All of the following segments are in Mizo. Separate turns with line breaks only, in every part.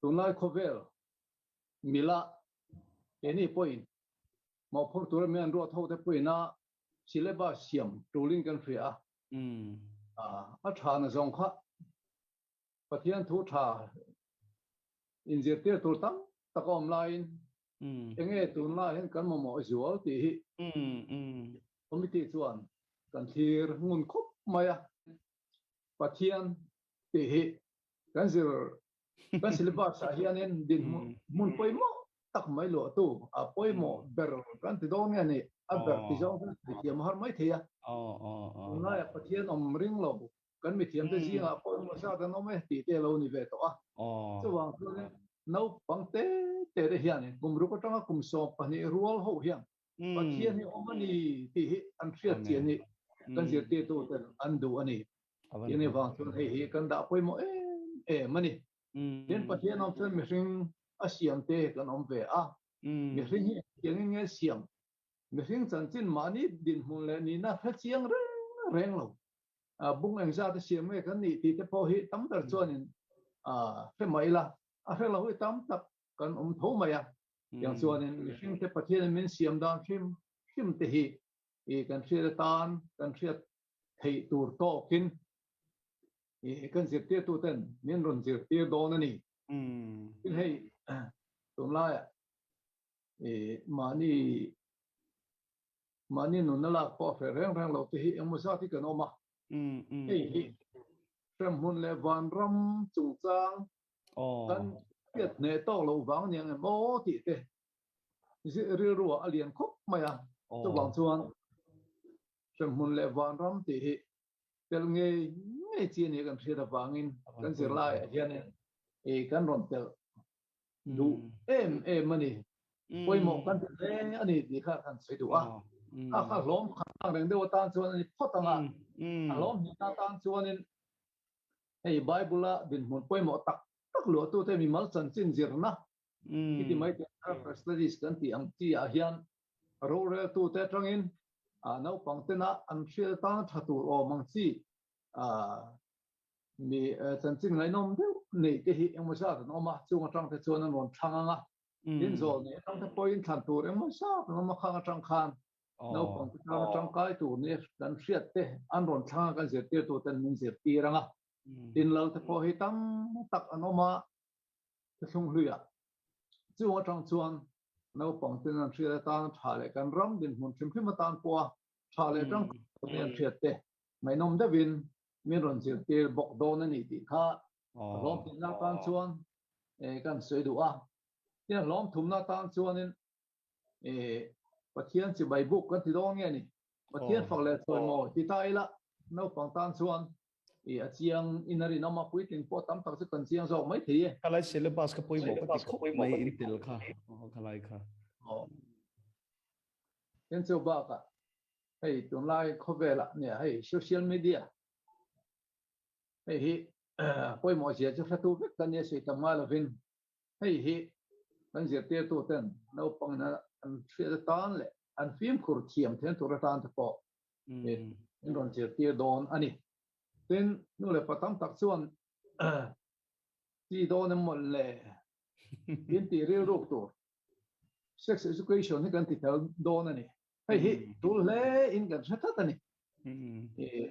Tunlai khawvel mila keini pawhin mawhphurh tura min an ruat ho te pawhin a syllabus siam tulin kan hria a. A tha na zawng kha Pathian thu tha inzirtir tur tam tak a awm laiin enge tunlai hian kan mamawh zual tih hi committee chuan kan thlir ngun khawp mai a. Pathian tih hi kan zir kan syllabus ah hianin dinhmun hmun pawimawh tak mai luahtu a pawimawh ber kan ti dawn nge ni a ber ti zawng chu sawi thiam a har mai thei a. Tunlaiah Pathian awm ring lo kan mithiam te zingah pawh engemaw zat an awm e tih te a lo ni ve tawh a. Chuvang chuanin naupang te te te hianin kum ruk atanga kum 12 rual ho hian Pathian hi awm a ni tih hi an hriat chian hi kan zirtirtu ten an duh a ni. Tin hei vang chuan hei hi kan dah pawimawh em em a ni. Tin Pathian awm chuan mihring a siam te kan awm ve a. Mihring hi engtiangin nge siam? Mihring chanchin mahni dinhmun leh nihna hre chiang reng reng lo. Bung engzat a siam nge kan nih tih te pawh hi tam ber chuanin hre mai ila, a hre lo hi tam tak kan awm tho mai a. Tiang chuanin mihringte Pathianin min siam dan hrim hrim te hi i kan hriat atan kan hriat theih tur tawkin i kan zirtirtuten min rawn zirtir dawn a ni. Tin hei tunlaiah i mahni mahni nunna lak pawh a hreh reng reng lo te hi engmaw zat hi kan awm a. Hei hi hremhmun leh vanram chungchang Kan hriat hneh tawk loh vang nia nge maw tih te rilru ah a lian khawp mai a, chuvang chuan hremhmun leh vanram tih hi tel ngei ngei chi a nia kan hriat avangin kan zirlai ah hianin kan rawn telh duh em em a ni. Pawimawh kan ti hle a ni tih kha kan sawi duh a, kha kha hlawm khat ang reng deuh atan chuan a ni phawt ang a, a hlawm hnihna atan chuanin Hei Bible-a dinhmun pawimawh tak tak luahtute mimal chanchin zirna i ti mai teh character studies kan tih ang chi ah hian roreltute atangin naupang tena an hriat atana tha tur awm ang chi mi chanchin ngaihnawm deuh nei te hi engmaw zat an awm a, chung atang te chuan an rawn thlang ang a, tin zawl nei atang te pawhin thlan tur engmaw zat an awm a, khang atang khan Naupang te tana tangkai tur nia kan hriat te an rawn thlang a, kan zirtirtu ten min zirtir ang a. Tin lal te pawh hi tam tak an awm a, thlung hluiah. Chung atang chuan naupang ten an hriat atana tha leh kan ram dinhmun hrim hrim atan pawha tha leh tangkai tur nia an hriat te ngaihnawm deuhin min rawn zirtir bawk dawn a ni tih kha a hlawmthinna atan chuan kan sawi duh a. Tin a hlawmthumna atan chuanin Pathian chibai buk kan ti dawn nge ni? Pathian fak leh chawi maw ti ta ila naupang tan chuan a chiang in a rinawm a, puitling pawh tam tak chu kan chiang zawk mai thei e.
Khalai syllabus kha pawimawh ka ti khawp mai in tel kha khalai kha.
Tin chu bakah hei tunlai khawvelah nia hei social media hei hi pawimawh zia chu hretu vek kan nia sawi tam ngai lovin Hei hi kan zirtirtuten naupangin an hriat atan leh an fimkhur thiam theihna tur atan te pawh min rawn zirtir dawn a ni. Tin, nu leh pa tam tak chuan chi dawn em mawlh le in tih rilruk tur sex education hi kan ti tel dawn a ni. Hei hi tul hle in kan hre tlat a ni.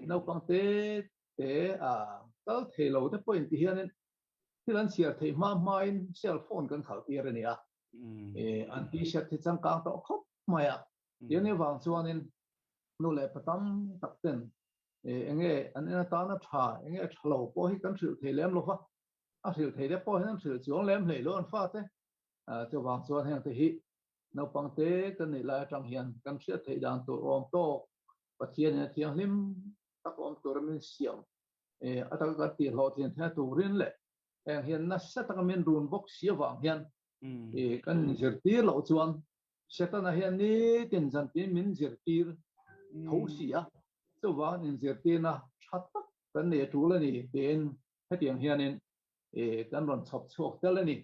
Naupang te te kal thei lo te pawhin ti hianin Thil an chhiar theih hma hmain cell phone kan khalh tir a ni a, an t-shirt hi changkang tawh khawp mai a. Tiang avang chuanin nu leh pa tam tak ten enge an en atana tha, enge a tha lo pawh hi kan hrilh thei lem lo va, a hrilh thei te pawh hian an hrilh chuang lem hlei lo an fate. Chuvang chuan heng te hi naupang te kan nih lai atang hian kan hriat theih dan tur awm tawk Pathianin a thianghlim tak awm tura min siam a taka kan tih hlawhtlin theihna turin leh heng hian nasa taka min run bawk si avang hian kan inzirtir loh chuan Setana hian nitin zantin min zirtir tho si a, chuvang inzirtirna tha tak kan nei a tul a ni tiin hetiang hianin kan rawn chhawp chhuak tel a ni.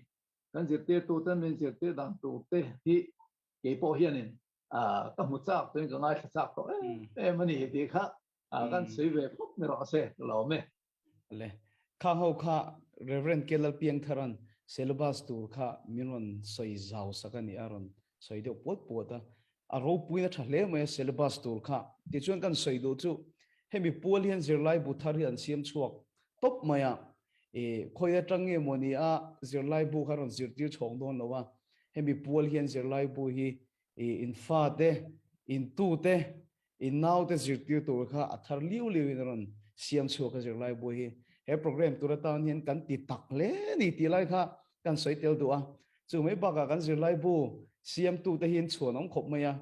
Kan zirtirtuten min zirtir dan tur te hi keipawh hianin ka hmu chak tuin ka ngaithla chak tawh em em a ni tih kha kan sawi ve phawt ni rawh se ka lawm e.
Le kha ho kha Reverend Kelal Piangtharan Syllabus tur kha min rawn sawi zau sak a ni a, rawn sawi deuh puat puat a. A ropuina tha hle mai a syllabus tur kha. Tichuan kan sawi duh chu hemi pual hian zirlai bu thar hi an siam chhuak tawp mai a. I khawi atang nge maw ni a zirlai bu kha rawn zirtir chhawng dawn lo a. Hemi pual hian zirlai bu hi i in fate, in tute, in naute zirtir tur kha a thar liu liu in a rawn siam chhuak a zirlai bu hi. He program tur atan hian kan ti tak hle a ni tih lai kha kan sawi tel duh a. Chu mai bakah kan zirlai bu siamtute hi in chhuan awm khawp mai a.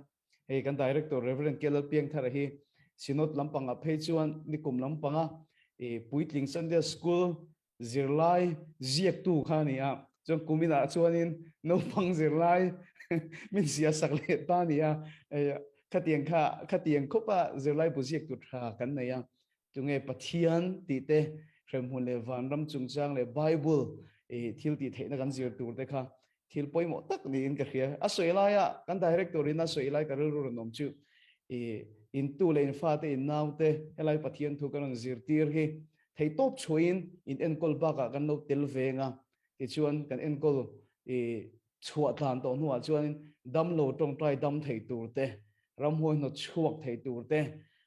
Hei kan Director Rev. Kelal Piangthara hi Synod lampangah phei chuan nikum lampanga i puitling Sunday School zirlai ziaktu kha a ni a, chuan kuminah chuanin naupang zirlai min zia sak leh ta a ni a, khatiang kha khatiang khawpa zirlai bu ziaktu tha kan nei a, tunge Pathian tih te hremhmun leh vanram chungchang leh Bible thil tih theihna kan zir tur te kha thil pawimawh tak niin ka hria. A sawi laia kan director in a sawi lai ka rilru rawn awm chu i intu leh in fate in naute helai Pathian thu kan rawn zirtir hi thei tawp chhuahin in enkawl bakah kan lo tel veng a, tichuan kan enkawl i chhuah tlan tawh hnuah chuanin damlo tawngtai dam thei tur te, ramhuai hnawt chhuak thei tur te,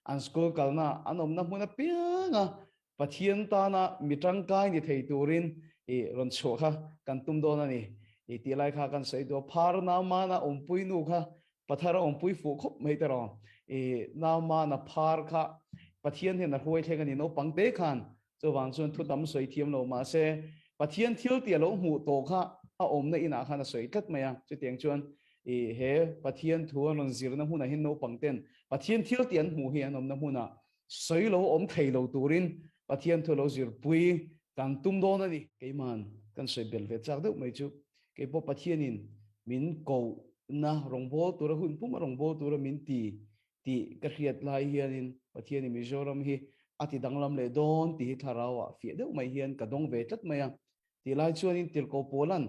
an school kalna an awmna hmun apianga Pathian tana mi tangkai ni thei turin i rawn chhuah kha kan tum dawn a ni. I tih lai kha kan sawi duh a, phar Naamana awmpui nu kha Pathar a awmpui fuh khawp mai te rawh. I Naamana phar kha Pathian hian a hruai thleng a ni naupang te khan. Chuvang chuan thu tam sawi thiam lo mahse Pathian thil tih a lo hmuh tawh kha a awmna inah khan a sawi tlat mai a. Chutiang chuan i he Pathian thu an rawn zirna hmunah hian naupang ten Pathian thil tih an hmuh hi an awmna hmunah Sawi lo awm thei lo turin Pathian thu lo zirpui kan tum dawn a ni. Keiman kan sawi bel ve chak deuh mai chu keipawh Pathianin min kohna rawngbâwl tura hun puma rawngbâwl tura min ti tih ka hriat lai hianin Pathianin Mizoram hi a ti danglam leh dawn tih hi thlarauah fiah deuh mai hian ka dawng ve tlat mai a. Tih lai chuanin Tirhkoh Pawla'n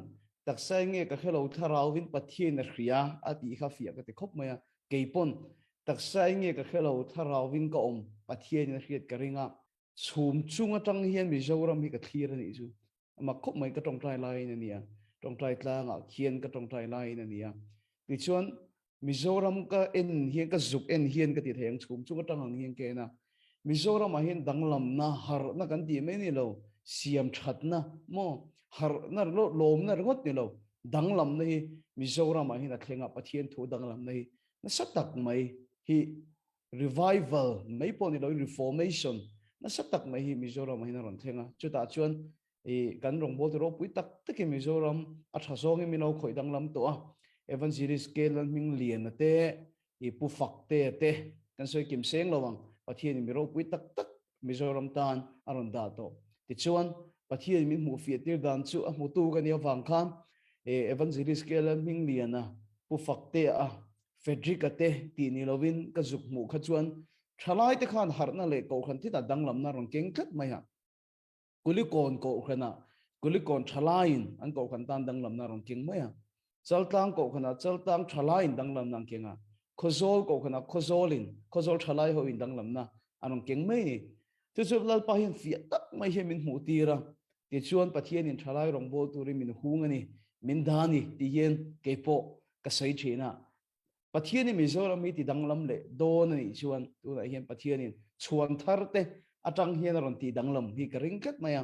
taksa enge ka hrelo thlarauvin Pathian a hria a tih kha fiah ka ti khawp mai a, keipawn taksa enge ka hrelo thlarauvin ka awm Pathianin a hriat ka ring a, chhum chung atang hian Mizoram hi ka thlir a nih chu a mak khawp mai ka tawngtai laiin a nia, tawngtai tlangah khian ka tawngtai laiin a nia. Tichuan Mizoram ka en hian ka zuk en hian ka ti thei ang chhum chung atang ang hian ka en a, Mizoramah hian danglamna, harhna kan tih mai ni lo, siam thatna maw, harhna ringawt, lawmna ringawt ni lo, danglamna hi Mizoramah hian a thleng a, Pathian thu danglamna hi nasa tak mai hi revival mai pawh ni loin reformation nasa tak mai hi Mizoramah hian a rawn thleng a, chutah chuan I kan rawngbawlte ropui tak takin Mizoram a tha zawngin min lo khawih danglam tawh a, Evangelist K Lalhmingliana te, i Pu Faktea te kan sawi kim seng lo ang, Pathianin mi ropui tak tak Mizoram tan a rawn dah tawh. Tichuan, Pathianin min hmuh fiah tir dan chu a hmutu ka nih avang khan Evangelist K Lalhmingliana, Pu Faktea a, Frederick-a te tih ni lovin ka zuk hmuh kha chuan thalaite khan harhna leh kohhran thitah danglamna a rawn keng tlat mai a. Kulikawn kohhranah Kulikawn thalaiin an kohhran tan danglamna a rawn keng mai a. Chaltlang kohhranah Chaltlang thalaiin danglamna an keng a. Khawzawl kohhranah Khawzawlin Khawzawl thalai hoin danglamna an rawn keng mai a ni. Chu chu Lalpa hian fiah tak mai hian min hmuh tir a. Tichuan Pathianin thalai rawngbâwl turin min hung a ni, min dah a ni tih hian keipawh ka sawi thin a. Pathianin Mizoram hi ti danglam leh dawn a nih chuan tunah hian Pathianin chhuan thar te atang hian a rawn tih danglam hi ka ring tlat mai a.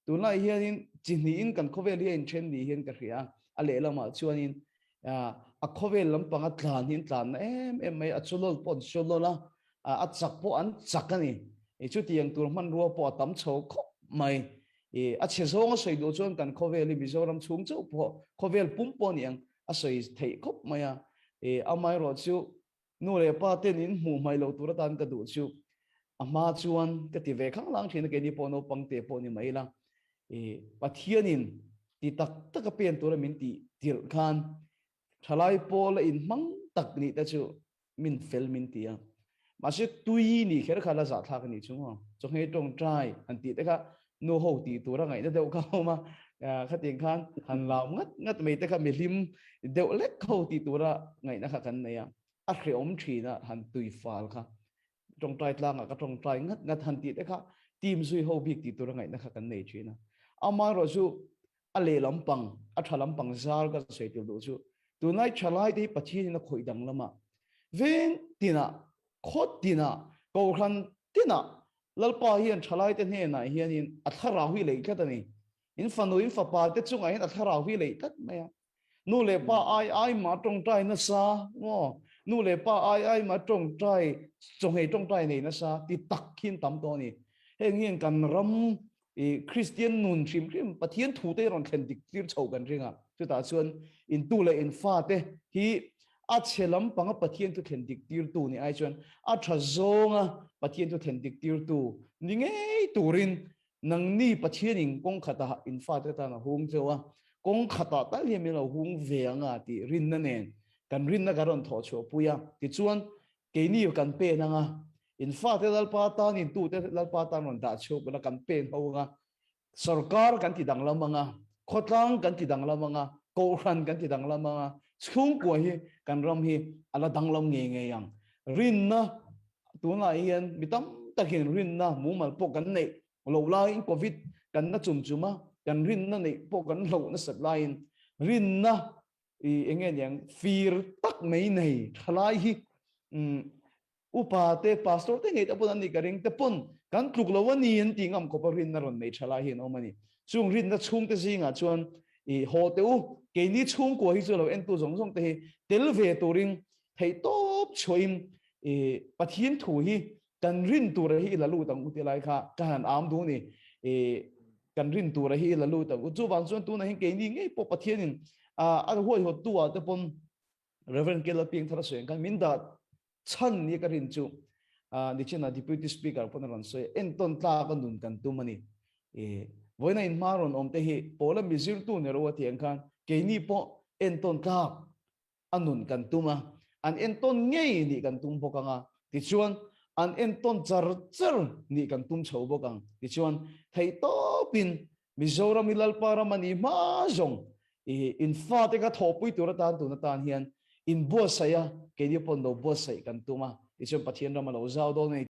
Tunlai hianin chi hnihin kan khawvel hi a inthen ni hian ka hria a, a lehlamah chuanin a khawvel lampanga tlan hi an tlan na em em mai a, a chulawl pawh an chulawl a, a chak pawh an chak a ni. Chutiang tur hmanrua pawh a tam chho khawp mai. A chhe zawng a sawi duh chuan kan khawvel hi Mizoram chhung chauh pawh khawvel pum pawh a ni ang. A sawi theih khawp mai a, e amaherawh chu nu leh pa ten in hmuh hmaih loh tur atan ka duh chu a hma chuan ka ti ve khang lang thin a, keini pawh naupang te pawh ni mai ila, e Pathianin ti tak tak a pen tura min tih tirh khan thalai pawl a inhmang tak nih te chu min fel min ti a, mahse tui nih kher kha la zahthlak a nih chu maw, chawhmeh tawngtai han tih te kha nu ho tih tur a ngaihna deuh kha awm a, khatiang khan han lau ngat ngat mai te kha mihlim deuh lek ho tih tura ngaihna kha kan nei a, a hrehawm thin a han tui fal kha tawngtai tlangah ka tawngtai ngat ngat han tih te kha team zui ho bik tih tura ngaihna kha kan nei thin a, amaherawhchu. A lehlam pang, a tha lampang zar ka sawi tel duh chu tunlai thalai te hi Pathian in a khawih dang lamah veng tinah, khaw tinah, kohhran tinah Lalpa hian thalai te hnenah hianin a thlarau hi leih tlat a ni. In fanu, in fapa te chungah hian a thlarau hi leih tlat mai a. Nu leh pa ai ai mah tawngtai nasa maw? Nu leh pa ai ai mah tawngtai, chawnghei tawngtai nei nasa ti tak hian tam tawh a ni. Heng hian kan ram i Kristian nun hrim hrim Pathian thu te rawn thlen dik tir chho kan ring a. Chutah chuan in tu leh in fa te hi a chhe lampanga Pathian thu thlen dik tir tu ni ai chuan a tha zawnga Pathian thu thlen dik tir tu ni ngei turin Nangni Pathianin kawng khatah in fate tan a hung cheu a, kawng khatah tal hian min lo hung ve ang a tih rinna nen kan rinna kan rawn thawh chhuah pui a. Tichuan, keini kan pen ang a, in fate Lalpa tan in tute Lalpa tan rawn dah chhuak ula kan pen ho ang a, sorkar kan ti danglam ang a, khawtlang kan ti danglam ang a, kohhran kan ti danglam ang a, chhungkua hi kan ram hi a la danglam ngei ngei ang. Rinna Tunah hian mi tam takin rinna mumal pawh kan neih loh laiin Covid kan na chum chum a, kan rinna neih pawh kan hloh nasat laiin rinna i eng nge niang fir tak mai nei thalai hi upa te pastor te ngei te pawn an nih ka ring te pawn kan tluk lo a ni an tih ngam khawp a rinna rawn nei thalai hi an awm a ni. Chung rinna chhungte zingah chuan i haw teh u, keini chhungkua hi chu lo entu zawng zawng te hi tel ve turin Theihtawp chhuahin i Pathian thu hi kan rin tura hi i la lut ang u ti lai kha ka han am duh ni. I kan rin tura hi i la lut ang u. Chuvang chuan tunah hian keini ngei pawh Pathianin a huaihawttu ah te pawn Reverend Kela Piangthara sawi ang khan min dah chhan ni ka rin chu nichinah Deputy Speaker pawn a rawn sawi a, entawn tlak a nun kan tum a ni. I vawiina inhma rawn awm te hi pawla mizirtu ni ro a tih ang khan keini pawh entawn tlak a nun kan tum a, an entawn ngei nih kan tum bawk ang a, tichuan an entawn char char nih kan tum chho bawk ang. Tichuan theihtawpin Mizoram hi Lalpa ram a nih hma zawng i in fate kha thawhpui tur atan tun atan hian in buatsaih a, keini pawn lo buatsaih kan tum a, tichuan Pathian ram a lo zau dawn a ni.